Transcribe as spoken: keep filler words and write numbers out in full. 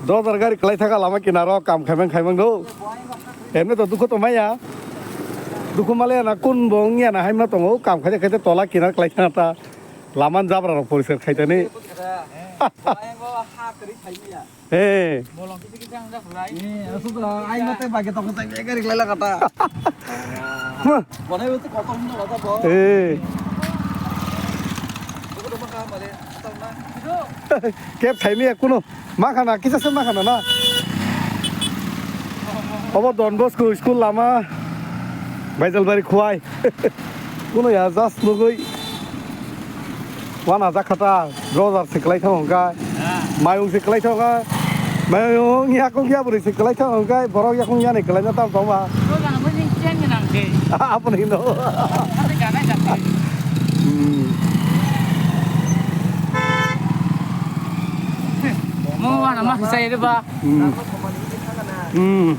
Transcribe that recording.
Dojar gari kwlai thaka lama kinaro kam khaimang khaimang do. Emne to dukhu to maya. Dukhu male na kun bong ya na haima tongo kam khaide khaide tola kinar kwlai thang ta. Laman jabra rok poriskar khaitani. He. Bolong kisa kisa ang jak lai. Eh, asuk la, ai mate bagi tong sai gari lai la kata. He. Kep thaimi ya kuno. Ma khana, kisa se ma khana na. Obo Don Bosco school lama. Baijalbari Khowai. Kuno ya just nugui. Wana jak khata, Rojar se kwlai thang hwnkha. Mayung se kwlai thang hwnkha. Mayung yakung ya bwrwi se kwlai thang hwnkha. Borok yakung yani kwlai na tam tong ba. Rojar mo jing chen ni nang ke. Apa ni no? Ate gana jak ke. Hmm. Mo wana ma sai re ba. Hmm. Hmm.